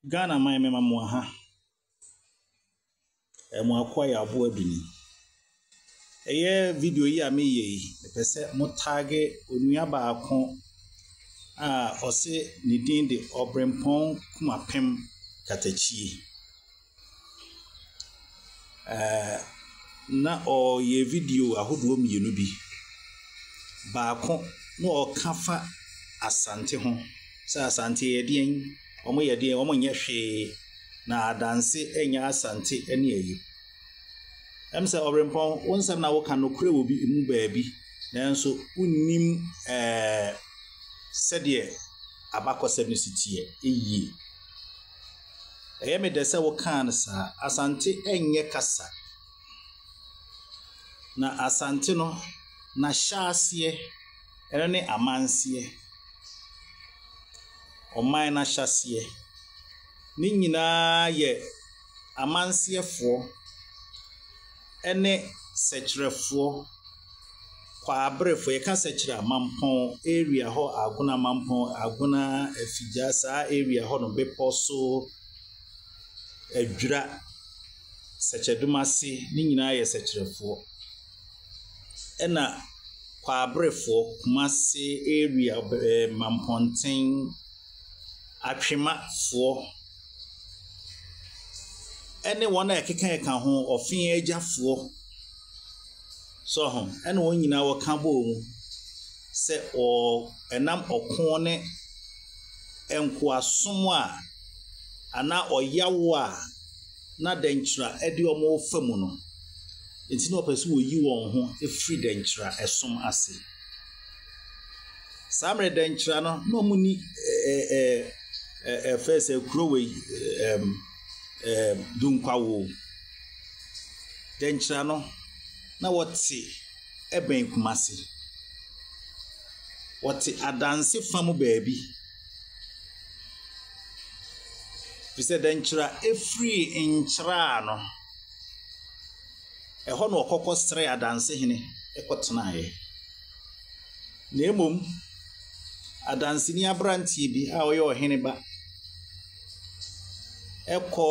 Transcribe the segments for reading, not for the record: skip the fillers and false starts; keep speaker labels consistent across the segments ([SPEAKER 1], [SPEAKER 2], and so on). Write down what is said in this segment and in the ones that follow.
[SPEAKER 1] Ghana man mema mo aha. Mo akoa yɛ aboa duni. Ɛyɛ video yi a meyɛ yi, mepɛ sɛ mo taage onua baako a ɔse ne din de Ɔbrempɔn Kumapem Katakyie. Ɛɛ na ɔreyɛ video ahodoɔ mmienu bi. Baako na ɔreka fa Asante ho sɛ Asante yɛ deɛn, wɔyɛ deɛn, wɔnyɛ hwee, na adanse nyɛ Asante ne ayi. Ɛm sɛ Ɔbrempɔn, wo nsɛm na woka nokorɛ wɔ bi mu baabi, nanso wonnim ɛɛ sɛdeɛ abakɔsɛm no si teɛ yie. Ɛyɛ me dɛ sɛ wokaa no saa. Asante nyɛ kasa. Na Asante no, n'ahyɛaseɛ, ɛno ne amanseɛ. Ɔman no ahyɛaseɛ. Ne nyinaa yɛ amanseɛfoɔ ne sɛkyerɛfoɔ. Kwaabrefoɔ, yɛka sɛkyerɛ a, Mampɔn area hɔ, Agona Mampɔn, Agona Afigya saa area hɔ nom, bepɔ so, Adwira, Sɛkyɛdomase ne nyinaa yɛ sɛkyerɛfoɔ. Ɛna Kwaabrefoɔ, Kumase area, ɛɛ Mampɔnten, Atwemafoɔ ɛne wɔn a ɛkeka ho, Ɔfe Agyafoɔ. So ho? Ɛna wɔn nyinaa wɔka bɔɔ mu sɛ wɔ ɛnam ɔko ne nkoasom a anaa ɔyaw a na dɛnkyerɛ de wɔn refa mu no nti na wɔpɛ sɛ wɔyi wɔn ho firi dɛnkyerɛ som ase. Saa mmerɛ dɛnkyerɛ no na wɔn ni ɛɛ ɛɛ ɛfɛ sɛ kuro wei ɛɛm ɛɛm Dunkwawo. Dɛnkyira no, na wɔte bɛn Kumasi. Wɔte Adanse fa mu baabi. Ɛfiri sɛ Dɛnkyira firi Nkyraa no, ɛhɔ na wɔkɔ kɔsrɛɛ Adansehene kɔtenaeɛ. Na mmom, adanseni aberanteɛ bi a ɔyɛ ɔhene ba kɔ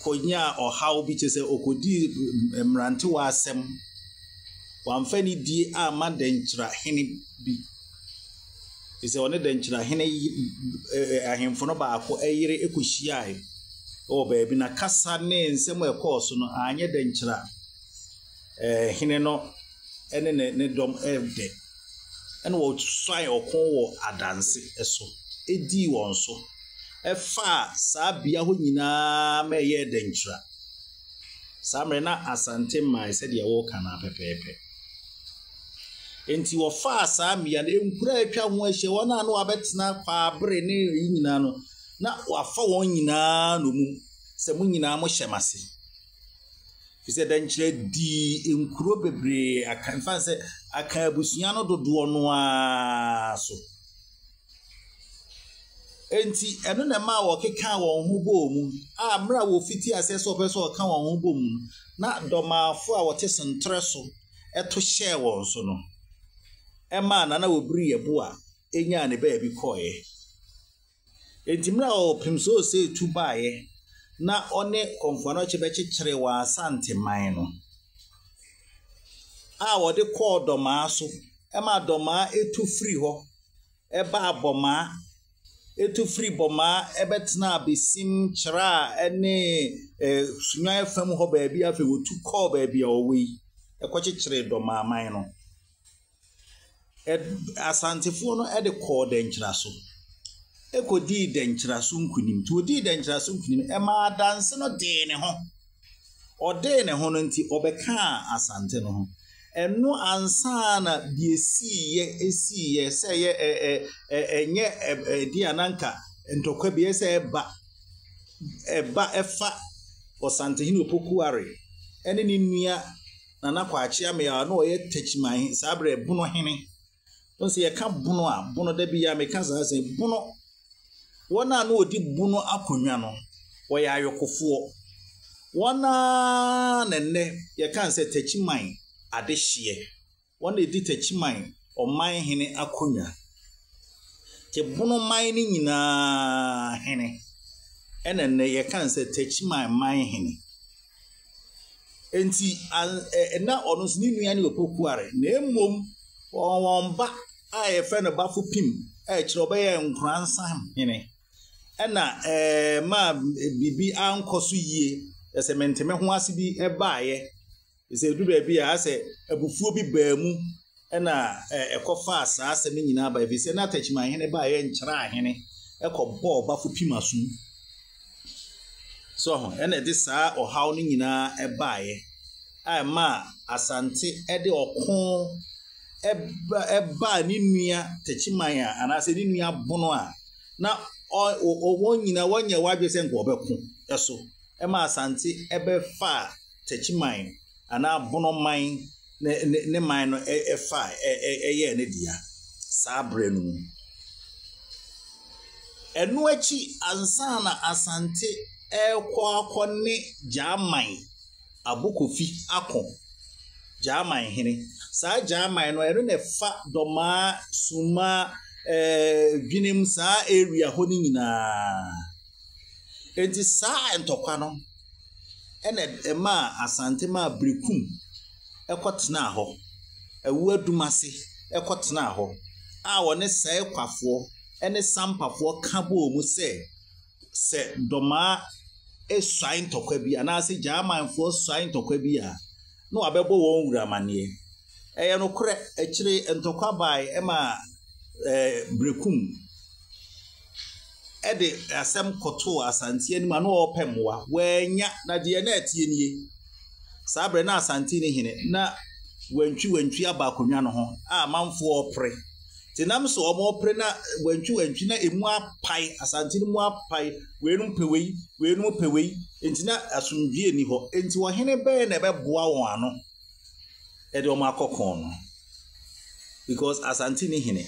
[SPEAKER 1] kɔnyaa ɔhaw bi kyerɛ sɛ ɔkɔdii mmerantewa asɛm. Wamfa anidie amma dɛnkyerɛhene bi. Ɛfiri sɛ ɔne dɛnkyerɛhene yi ɛɛ ahemfo no baako yere kɔhyiaeɛ wɔ baabi, na kasa ne nsɛm a ɛkɔɔ so no, anyɛ dɛnkyerɛhene no ne ne ne dɔm dɛ. Ɛna wɔsuae ɔko wɔ adanse so dii wɔn so faa saa bea hɔ nyinaa ma ɛyɛɛ dɛnkyira. Saa mmerɛ na Asante mmae sɛdeɛ wɔreka no ara pɛpɛɛpɛ. Enti wɔfaa saa mmea no, nkuro a atwa ho ahyia, wɔn a na wɔabɛtena Kwaabere ne eyi nyinaa no, na wɔafa wɔn nyinaa nnommum sɛ mo nyinaa mohyɛ m'ase. Ɛfiri sɛ dɛnkyerɛ dii nkuro bebree aka mfa sɛ aka abusua no dodoɔ no ara so. Enti ɛno na ɛmaa wɔkekaa wɔn ho bɔɔ mu a mmerɛ a wɔfiti aseɛ sɛ wɔpɛ sɛ wɔka wɔn ho bɔ mu no, na dɔmaafo a wɔte senterɛ so to hyɛɛ wɔn so no, ɛmaa Nana Obiri Yeboah nyaa ne baabi kɔeɛ. Enti mmerɛ a ɔpem sɛ Osei tu baeɛ na ɔne Komfo Anokye bɛkyekyeree wɔn Asanteman no, a wɔde kɔɔ Dɔmaa so ma Dɔmaa tu firii hɔ baa Bɔmaa, tu firii Bɔmaa bɛtenaa Besim, Kyerɛ ne Sunyani fam hɔ baabi afei wɔtu kɔɔ baabi a wɔwɔ yi kɔkyekyeree Dɔmaa man no. Asantefoɔ no de kɔɔ dɛnkyira so kɔdii dɛnkyira so nkunim. Nti wɔdii dɛnkyira so nkunim no, ɛmaa Adanse no dee ne ho. Ɔdee ne ho no nti, ɔbɛkaa Asante no ho. Ɛno ansa na deɛ ɛsiiɛ ɛsiiɛ sɛ ɛyɛ ɛ ɛ ɛnyɛ ɛdeɛ a na anka ntɔkwa bi ɛsɛ ɛba ɛba ɛfa Ɔsantehene Opoku Ware ne ne nua Nana Kwakye Ameyaw a na ɔyɛ Techiman saa berɛ Bono hene. Wɔn sɛ yɛka Bono a, Bono da bi a meka saa sɛ Bono, wɔn a na wɔdi Bono akonnwa no, wɔyɛ ayokofoɔ. Wɔn ara na nnɛ yɛka sɛ Techiman adehyeɛ. Wɔn na ɛdi Techiman ɔman hene akonnwa. Te Bono man no nyinaa hene. Ɛna nnɛ yɛka no sɛ Techiman man hene. Enti an ɛ na ɔno nso ne nua ne Opokuare na mmom wɔn wɔn ba a yɛfrɛ no Bafo Pim a ɛkyerɛ ɔbɛyɛ Nkoransa hene ɛna ɛɛ maa biribi ankɔ so yie ɛsɛ mente me ho ase bi ɛbaeɛ Sɛ ɛdu baabi a, asɛ abufuo bi baa mu na ɛkɔfaa saa asɛm no nyinaa baeɛ, ɛfiri sɛ na Takyimanhene baeɛ Nkyerahene kɔbɔɔ Bafo Pim asom. So ho, ɛna ɛde saa ɔhaw no nyinaa ɛbaeɛ a ɛmaa Asante de ɔko ɛbaa ne nua Takyiman a anaasɛ ne nua Bono a na wɔn nyinaa wɔnyɛ wɔn adwene sɛ nka wɔbɛko so ɛma Asante ɛbɛfaa Techiman anaa Bono man ne ne ne man no fa yɛɛ ne dea saa berɛ no mu. Ɛno akyi ansa na Asante rekɔ akɔ ne Gyaman Abokofi ako, Gyaman hene. Saa Gyaman no, ɛno na ɛfa Dɔmaa, Suma, ɛɛ Dwenem saa area hɔ no nyinaa. Enti saa ntɔkwa no na ɛmaa Asante maa Berekum kɔtenaa hɔ, Awuadum ase kɔtenaa hɔ a wɔne Sɛɛkwafoɔ ne Sampafoɔ ka bɔɔ mu sɛ, sɛ Dɔmaa suae ntɔkwa bi anaasɛ Gyamanfoɔ suae ntɔkwa bi a, na wɔabɛbɔ wɔn wura amaneɛ. Ɛyɛ nokorɛ, akyire ntɔkwa baeɛ maa Berekum de asɛm kɔtoo Asante anim a na ɔrepɛ mmoa. Wannya, na deɛ na ɛteɛ nie. Saa berɛ na Asante ne hene, na wantwi wantwi aba akonnwa no ho a amanfoɔ repere. Nti nam so wɔrepere na wantwi wantwi na emu apae, Asante no mu apae, weinom pɛ wei, weinom pɛ wei. Nti na asomdwoeɛ nni hɔ. Nti ɔhene bɛn na ɛbɛboa wɔn ano? de wɔn akɔ ko no because Asante ni hene.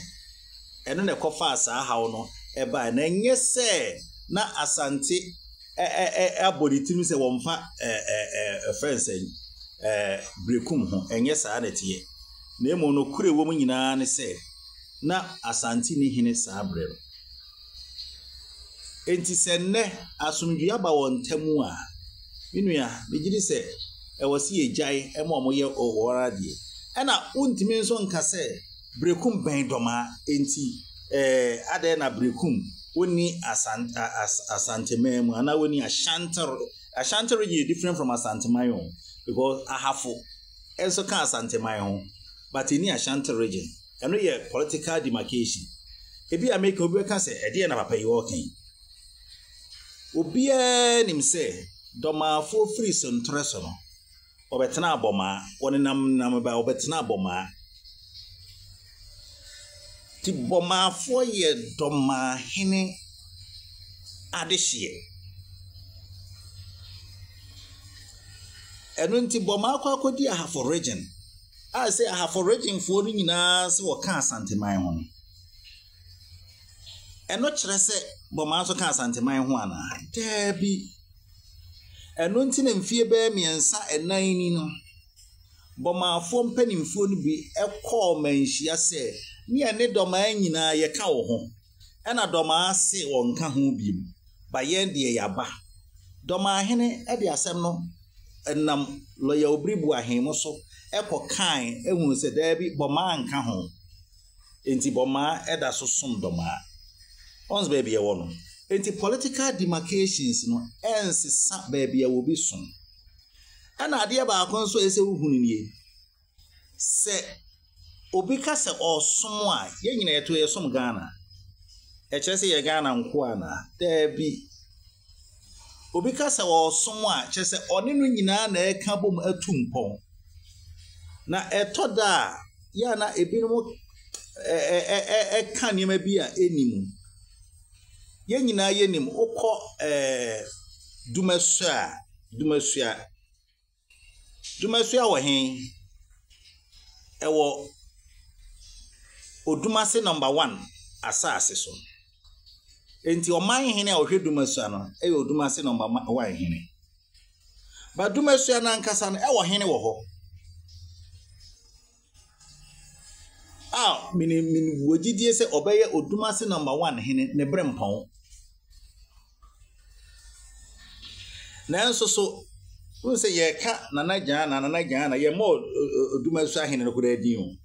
[SPEAKER 1] Ɛno na ɛkɔfaa saa haw no ɛbae. Na ɛnyɛ sɛ na Asante abɔ ne tirim sɛ wɔmfa ɛfrɛ nsɛn Berekum ho. Ɛnyɛ saa na ɛteɛ. Na mmom nokorɛ wɔ mu nyinaa ne sɛ na Asante ni hene saa berɛ no. Enti sɛ nnɛ asomdwoe aba wɔn ntam a, me nua, megye di sɛ ɛwɔ sɛ yɛgyae ma wɔyɛ wɔn adeɛ. Ɛna wontumi nso nka sɛ Berekum bɛn Dɔmaa, enti ɛɛ adɛn na Berekum wɔnni Asan As Asanteman mu anaa wɔnni Ashanti Ashanti region yɛ different from Asanteman o because Ahafo nso ka Asanteman ho but ɛnni Ashanti region. Ɛno yɛ political demarcation. Ebi a meka obi bɛka sɛ ɛdeɛ na papa yi ɔreka yi. Obiara nim sɛ Dɔmaafoɔ firi Sontorɛ so no, wɔbɛtena Abɔmaa. Wɔnenam nenam ba wɔbɛtena Abɔmaa. Nti Bɔmaafoɔ yɛ Dɔmaahene adehyeɛ. Ɛno nti Bɔmaa kɔ akɔdi Ahafo region. a sɛ Ahafo regionfoɔ no nyinaa sɛ wɔka Asanteman ho no, ɛno kyerɛ sɛ Bɔmaa nso ka Asanteman ho anaa? Daabi. Ɛno nti na mfie bɛyɛ mmiɛnsa ɛnan ni no, Bɔmaafoɔ mpanimfoɔ no bi kɔɔ manhyia sɛ ne ɛne Dɔmaa nyinaa yɛka wo ho. Ɛna Dɔmaa se wɔnka ho biom, ba yɛn deɛ yɛaba. Dɔmaahene de asɛm no nam Lɔya Obiri Boahen so kɔ kae huu sɛ daabi Bɔmaa nka ho. Enti Bɔmaa da so som Dɔmaa. Wɔn sɛ baabi ɛwɔ no. Enti political demarcations no ɛnsesa baabi a obi som. Ɛna adeɛ baako nso a ɛsɛ wohunu nie. Sɛ obi ka sɛ ɔresom a, yɛn nyinaa yɛto yɛsom Ghana. Ɛkyerɛ sɛ yɛ Ghana nkoa anaa? Daabi. Obi ka sɛ ɔresom a, kyerɛ sɛ ɔne no nyinaa na ɛreka bom atu mpɔn. Na ɛtɔ da a, yɛ a na ebinom ɛka nneɛma bi a ɛnni mu. Yɛn nyinaa yɛnim, wokɔ ɛɛ Dumasua a, Dumasua. Dumasua wɔ he? Ɛwɔ Odumase nɔmba wan asaase so. Enti ɔman hene a ɔhwɛ Dumasua no yɛ Odumase nɔmba wan hene. Ba Dumasua no ankasa no, ɛwɔ hene wɔ hɔ. A menim menim wɔ gyidie sɛ ɔbɛyɛ Odumase nɔmba wan hene ne berempɔn. Nanso so, wohu sɛ yɛreka Nana Gyaana, Nana Gyaana, yɛmmɔ Odumasu ahene no koraa din o.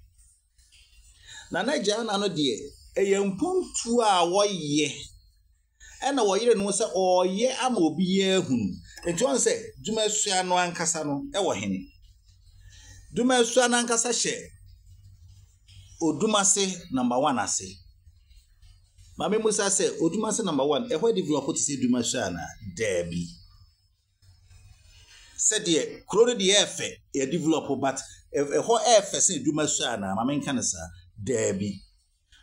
[SPEAKER 1] Nana Gyaana no deɛ, ɛyɛ mpuntuo a wɔyɛ ɛna wɔyere no sɛ ɔreyɛ ama obiara ahunu. Nti wɔn sɛ Dumasua no ankasa no ɛwɔ hene. Dumasua no ankasa hyɛ Odumase number one ase. Maame Musa sɛ Odumase number one ɛhɔ develop te sɛ Dumasua anaa? Daabi. Sɛdeɛ kuro no deɛ ɛɛfɛ yɛ develop but ɛhɔ ɛɛfɛ sɛ Dumasua anaa? Maame nka no saa. Daabi.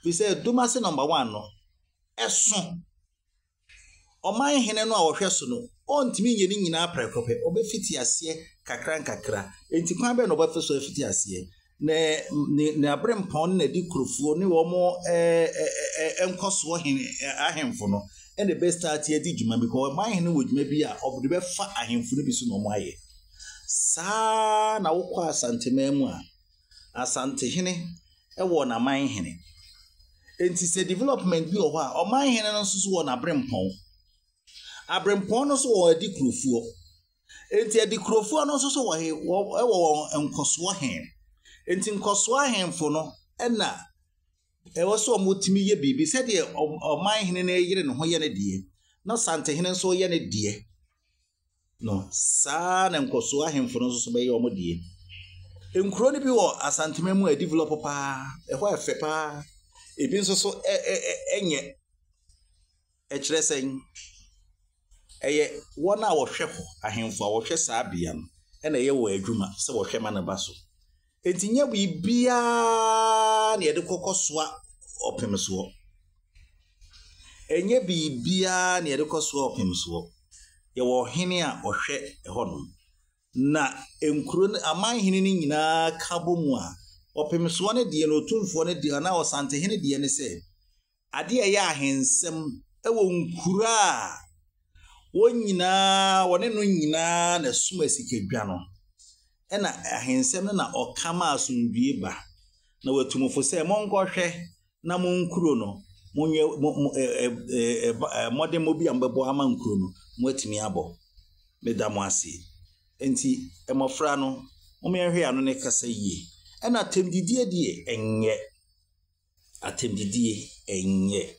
[SPEAKER 1] Fi sɛ Dumase number one no ɛso. Ɔman hene no a ɔhwɛ so no, ɔntumi nyɛ ne nyinaa prɛko pɛ. Ɔbɛfiti aseɛ kakra nkakra. Enti kwan bɛn na ɔbɛfa so afiti aseɛ? Ne ne n'aberempɔn ne n'adikurofoɔ ne wɔn ɛɛ nkɔsoɔ hene ahemfo no ɛna ɛbɛstarte adi dwuma because ɔman hene wɔ dwuma bi a ɔde bɛfa ahemfo no bi so na wɔayɛ. Saa na wokɔ Asanteman mu a, Asantehene wɔ n'amanhene. Enti sɛ development bi wɔ hɔ a, ɔmanhene no nso so wɔ n'aberempɔn. Aberempɔn no nso wɔ adikurofoɔ. Enti adikurofoɔ no nso so wɔ he wɔ wɔ wɔn nkɔsoɔ he. Enti nkɔsoɔ ahemfo no na ɛwɔ sɛ wɔtumi yɛ biribi sɛdeɛ ɔmanhene no yere ne ho yɛ ne deɛ, na Santehene nso yɛ ne deɛ. no, saa ara na nkɔsoɔ ahemfo no nso so bɛyɛ wɔn deɛ. Nkuro no bi wɔ Asanteman mu a ɛdevelɔpo paa, ɛhɔ yɛ fɛ paa. Ebi nso so ɛ ɛ ɛ ɛnyɛ. Ɛkyerɛ sɛn? Ɛyɛ wɔn a wɔhwɛ hɔ, ahemfo a wɔhwɛ saa bea no na ɛyɛ wɔn adwuma sɛ wɔhwɛ ma no ba so. Enti nyɛ biribiara na yɛde kɔkɔsoa ɔpem soɔ. Ɛnyɛ biribiara na yɛde kɔsoa ɔpem soɔ. Yɛwɔ ɔhene a ɔhwɛ hɔnom. Na nkuro no, aman hene no nyinaa ka bɔ mu a, ɔpem soɔ no deɛ no, otumfoɔ no deɛ anaa ɔsantehene deɛ ne sɛ, adeɛ a ɛyɛ ahensɛm wɔ nkuro a wɔn nyinaa wɔne no nyinaa na ɛsom asikadwa no, ɛna ahensɛm no na ɔka ma asomdwie ba. Na watu mo fo sɛ monkɔhwɛ na mo nkuro no, monyɛ mo mo ɛ ɛ ɛ ɛ mmɔdemmɔ bi a mobɛbɔ ama nkuro no, moatumi abɔ. Meda mo ase. Enti mmɔfra no, momma yɛnhwɛ yɛn ano ne kasa yie. Ɛna atɛmdidie deɛ, ɛnyɛ. Atɛmdidie, ɛnyɛ.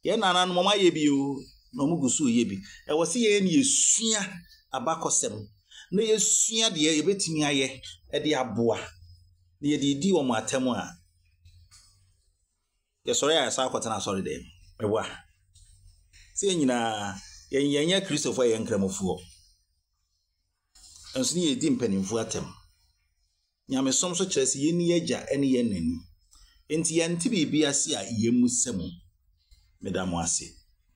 [SPEAKER 1] Yɛn nananom, wɔayɛ bi o, na wɔgu so reyɛ bi. Ɛwɔ sɛ yɛn yɛsua abakɔsɛm na yɛsua deɛ yɛbɛtumi ayɛ de aboa na yɛde redi wɔn atɛm a, yɛsɔre a yɛsan akɔtena asɔre dɛm. Meboa. Sɛ yɛn nyinaa yɛn yɛnyɛ Kristofoɔ yɛn nkramofoɔ. Nso ne yɛdi mpanimfoɔ atɛm. Nyamesom nso kyerɛ sɛ yɛnni agya ne yɛn na ni. Enti yɛnte biribi ase a yɛmmisa mu. Meda mo ase.